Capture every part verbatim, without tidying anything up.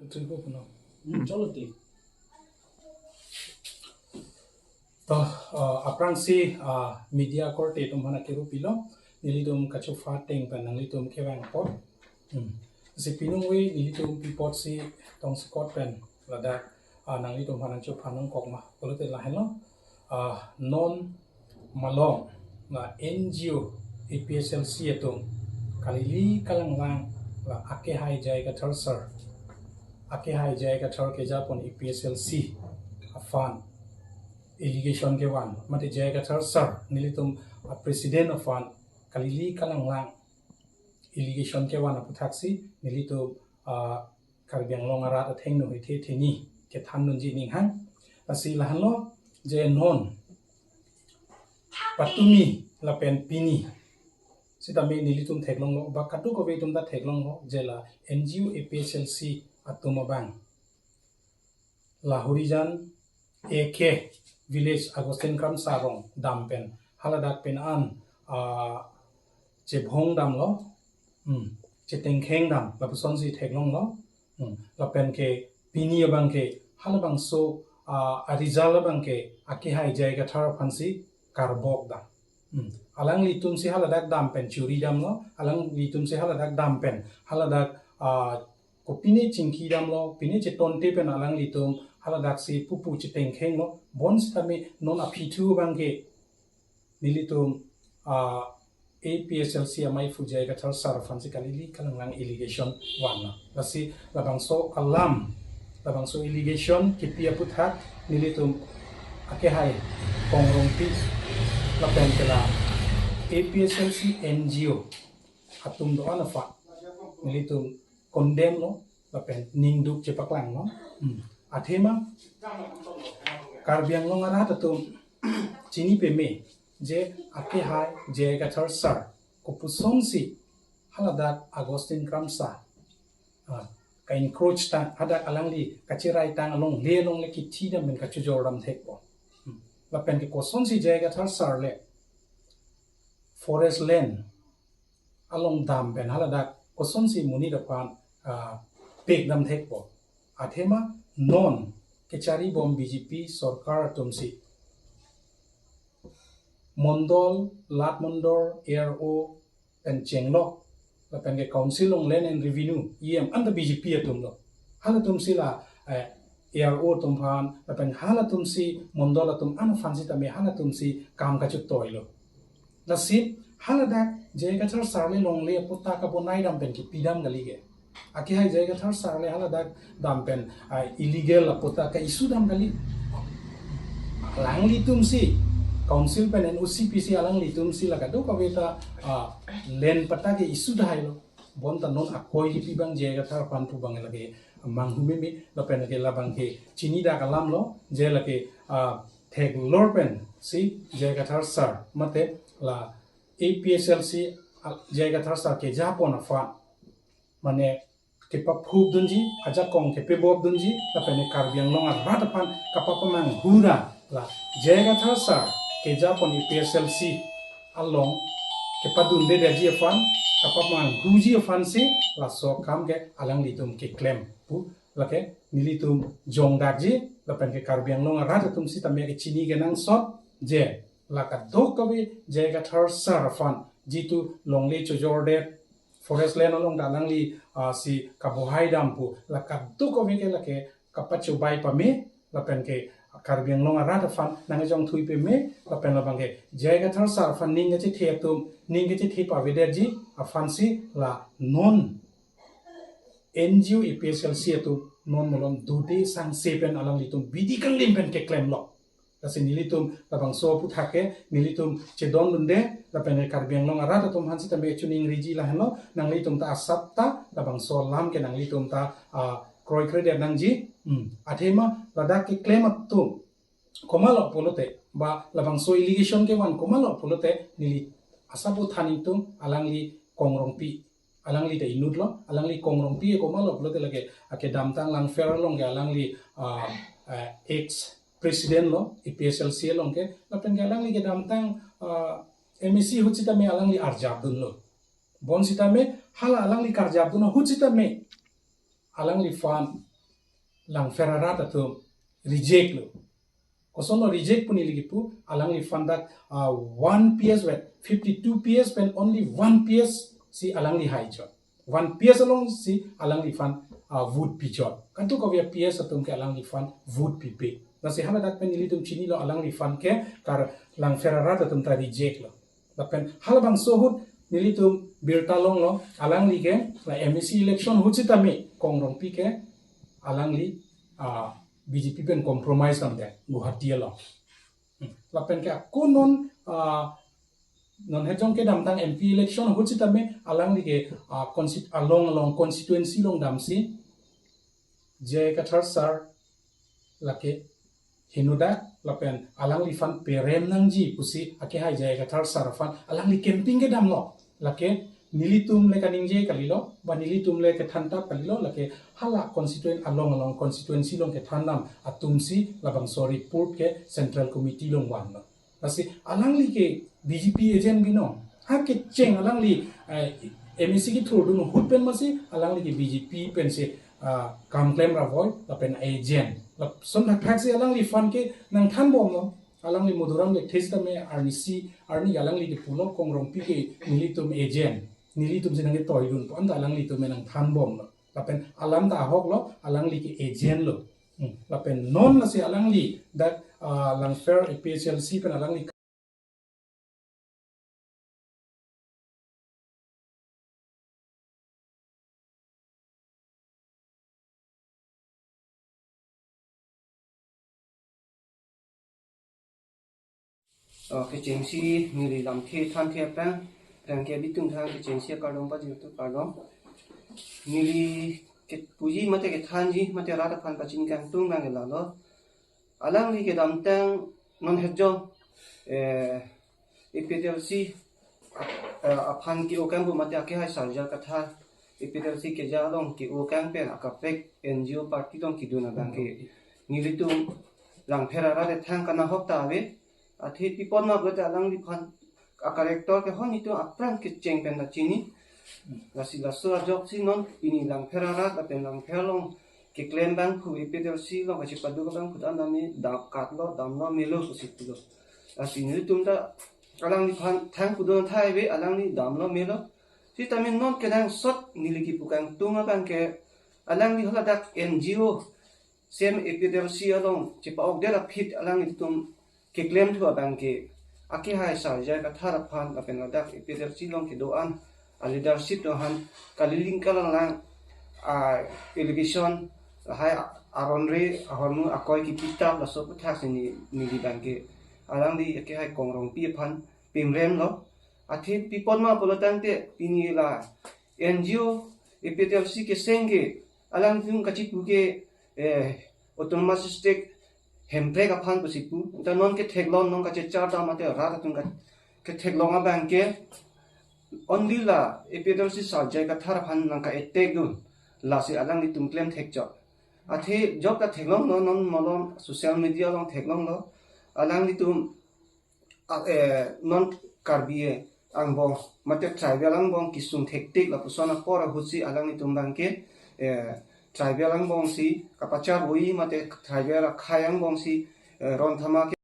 Tuipo puno. Hmm, cholo ti. To, uh, aphrangsi, uh, media korte atum aphan akiru pilo, nelitum kachopha ateng pen nanglitum kevang apot. Hmm. Si pinung ave nelitum pi apotsi tongsekot pen ladak, uh, nanglitum aphan nangchopha nangkok ma pulote lahenlo. Uh, non malom la N G O A P H L C atum kalili kalanglang la akehai J I Kathar sir, akehai J I Kathar kejapon A P H L C aphan allegation kevan, mate J I Kathar sir nelitum a president aphan kalili kalanglang allegation kevan aphuthaksi nelitum, ah, Karbi Anglong arat athengno hethe theni kethan dunji ninghang. Lasi lahenlo je non patumi lapen pini sitame nelitum theklonglo, ba kadokave atum ta theklonglo, je la N G O A P H L C atum abang la Horijan A K village Augustine Kramsa arong dam pen haladak pen an, ah, chebhong damlo, hmm, chetengkheng dam, lapusonsi theklonglo, hmm, lapen ke pini abang ke halabangso, ah, a result abang ke akehai J I Kathar aphansi karbok dam. Hmm. Alanglitumsi haladak dam pen churi damlo, alanglitumsi haladak dam pen haladak, ah, kopine chingki damlo, pine chetonte pen alanglitum haladaksi pupu chetengkhenglo, bonsitame non aphi thu abang ke nelitum, ah, A P H L C amei aphu J I Kathar sir aphansi kalili kalanglang allegation vanlo. Lasi labangso alam, labangso allegation kipi aputhak nelitum akehai Kong Rongpi lapen ke la A P H L C N G O atum do-an aphan nelitum condemn lo lapen ningduk chepaklanglo. Hmm. Athema Karbi Anglong arat atum chini peme je akehai J I Kathar sir kopusonsi haladak Augustine Kramsa, ah, ka encroach tang, hadak alangli kacherai tang alongle alongle kithi dam pen kachojor dam thekpo. Hmm. Lapen ke kosonsi J I Kathar sir le forest land along dam pen haladak kosonsi monit aphan, ah, pek dam thekpo. Athema non kechari bom B J P sorkar atumsi mondol, lat mondol, A R O pen chenglok, lapen ke Council on Land and Revenue, E M, anta B J P atumlo. Halatumsi la, eh, A R O atum aphan, lapen halatumsi mondol atum an aphan sitame halatumsi kam kachetoilo. Lasi haladak J I Kathar sir le longle apatta kabonai dam pen kipi dam kali ke. Akehai J I Kathar sir le haladak dam pen, ah, illegal apatta ka-issue dam kali. Alanglitumsi, Council pen N O C pisi alanglitumsi la kadokave ta, ah, land patta ke-issue dahailo. Bonta non akoi kipi abang J I Kathar aphan pu abang lake manghu meme, lapen lake labang ke chinidak alamlo, je lake, ah, theklor pensi J I Kathar sir, mate la A P H L C, ah, J I Kathar sir kejapon aphan mane kepaphup dunji, ajakong kepebop dunji, lapen Karbi Anglong arat aphan kapapamanghu ra la J I Kathar sir kejapon A P H L C along kepadundedetji aphan, kapamanghuji aphansi laso akam ke alanglitum keklem pu lake nelitum jongdakji, lapen ke Karbi Anglong arat atum sitame kechini kenangsot je la kadokave J I Kathar sir aphan jitu longle chojordet, forest land along ta alangli, ah, si kabohai dam pu, la kadokave ke lake kapachobai pame, lapen ke Karbi Anglong arat aphan nangkejongthui pame, lapen labang ke J I Kathar sir aphan ning kachethe atum, ning kachethe pavedetji aphansi la non N G O A P H L C atum non malom dode sangse pen alanglitum bidi kanglim pen keklemlo. Lasi nelitum labangso aputhak ke nelitum chedondunde, lapen Karbi Anglong arat atum aphan sitame chuning riji lahenlo, nanglitum ta asap ta labangso alam ke nanglitum ta, ah, kroikredet nangji. Hmm. Athema ladak keklem atum komatlo pulote, ba labangso allegation kevan komatlo pulote, neli asap aphuthak nelitum alangli Kong Rongpi, alangli ta inutlo, alangli Kong Rongpi komatlo pulote lake akedamtang Langpher along ke alangli, ah, ah, ex president lo, A P H L C along ke, lapen ke alangli kedamtang, ah, M A C ahut sitame alangli arjapdunlo. Bonsitame hala alangli karjapdun ahut sitame alangliphan Langpher arat atum reject lo. Kosonlo reject pu neli kipu, alangliphan dak, ah, one P S vet, fifty-two P S pen only one P S si alangli hai chot. One P S along si alangliphan, ah, vote pi chot. Kadokave a P S atum ke alangliphan vote pipe. Lasi haladak pen nelitum chinilo alangliphan ke kar Langpher arat atum ta reject lo. Lapen halabangso ahut nelitum birta longlo, alangli ke la M A C election ahut sitame Kong Rongpi ke alangli, ah, B J P pen compromise damde Guwahati along. Hmm. Lapen ke ako non, ah, non hejong kedamtang M P election ahut sitame alangli ke, ah, consti-, along along constituency along damsi J I Kathar sir lake henodak lapen alangliphan perem nangji pusi akehai J I Kathar sir aphan alangli campaign kedamlo. Lake nelitum le kaningje kalilo, ba nelitum le kethan tap kalilo, lake hala constituent along along constituency along kethan dam atum si labangso report ke Central Committee along vanlo. Lasi alangli ke B J P agent binong. Ha kecheng alangli, eh, M A C kethurdun ahut pen masi alangli ke B J P pensi, ah, kam klem ra voi, lapen agent. Lason thakthak si alangliphan ke nangthan bomlo. Alangli Madhuram Lekthe sitame arnisi, arni alangli kipulo Kong Rongpi ke nelitum agent. Nelitum si nangketoidun pu anta alanglitum nangthan bomlo. Lapen alam ta ahoklo, alangli ke agent lo. Hmm. Lapen non lasi alangli dak, ah, Langpher A P H L C pen alangli Oh, kechengsi neli lamthe thanthe aphrang, rang ke bitung thang kechengsi akardom pajirtu kardom. Neli kepuji mate kethanji mate rat aphan pachini kangtung nang lalo. Alangli kedamtang non hejong, eh, A P H L C, eh, aphan ke-o kangpu mate akehai Sir J I Kathar, A P H L C keja along ke-o kang pen akaprek N G O party along kedun abang ke nelitum Langpher arat thang kanahok ta ave. Athe pi apot ma pulote alangliphan a-character ke ho nelitum aphrang kecheng pen ta chini. Lasi laso ajoksi non pini Langpher arat lapen Langpher along keklem abangphu A P H L C along kachepaduk abangphu ta nami dam katlo damlo melo pusi pulo. Lasi nelitum ta alangliphan thang pudun thai ave, alangli damlo melo. Sitame non kenangsot neli kipu kangtung abang ke alangli haladak N G O same A P H L C along chepa-okdet aphi alanglitum keklem thu abang ke akehai Sir J I Kathar aphan lapen ladak A P H L C along kedo-an a-leadership atum aphan kaliling kalanglang a-allegation lahai aron re ahormu akoi kipi tap laso aputhak si ne, neli abang ke alangli akehai Kong Rongpi aphan pimrem lo. Athe pi apot ma pulo tangte pini la N G O A P H L C keseng ke alangtum kachipu ke, eh, autonomous state Hemprek aphan pusi pu. Ta non ketheklong, non kachechar dam mate rat atum ka-, ketheklong abang ke only la A P H L C Sir J I Kathar aphan nangka-attack dun. Lasi alanglitum klem thek chot. Athe jok ta theklonglo, non malom social media along theklonglo. Alanglitum, ah, eh, non Karbi angbong mate tribal angbong kesung thektik lapuson apor ahut si alanglitum abang ke, eh, tribal angbong si kapachar oi mate tribal akhei angbong si, eh, ron thama ke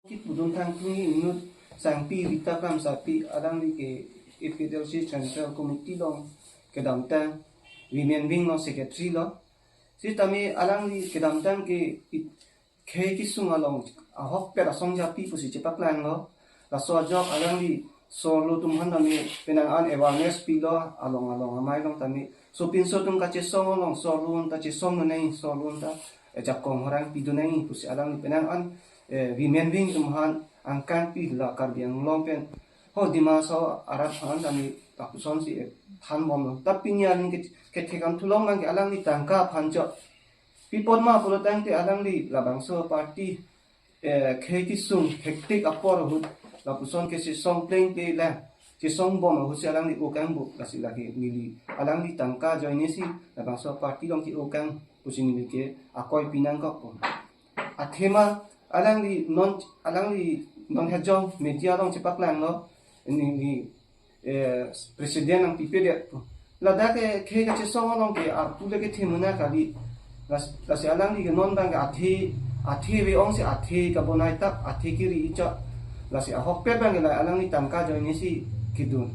kipudun thang tuni inut Sangpi Rita Kramsapi, alangli ke A P H L C Central Committee along kedamtang, Women Wing along secretary lo. Sitame alangli kedamtang ke it-, khei kesung along ahokpet asong japi pusi chepaklanglo. Laso ajok alangli sorlo atum aphan tame penang an awareness pilo, along along amei along tame. Sopinso atum kachesong along sorlo ta chesongdun nangji, sorlo ta, eh, jakong horang pidun nangji pusi alangli penang an, eh, Women Wing atum aphan angkang pi la Karbi Anglong pen ho Dima Hasao arat aphan tame lapuson si, eh, than bomlo. Ta pini arni ke, kethekdam thu along abang ke alangli tangka aphan chot. Pi apot ma pulo tangte alangli labangso party, eh, khei kesung thektik apor ahut lapuson kachesong plengple lang chesong bom ahut si alangli o kangpu, lasi lake neli alangli tangka ajoine si labangso party along ke-o kang pusi neli ke akoi pi nangkokpo. Athema alangli non, alangli non hejong media along chepaklanglo, neli, eh, president nangpipedet pu. Ladak ke khei kachesong along ke arpu le kethe mena kali. Las, lasi alangli ke non abang ke athe, athe ave ongsi athe kabonai tap, athe kiri icha. Lasi ahokpet abang ke la alangli tangka ajoinesi kedun.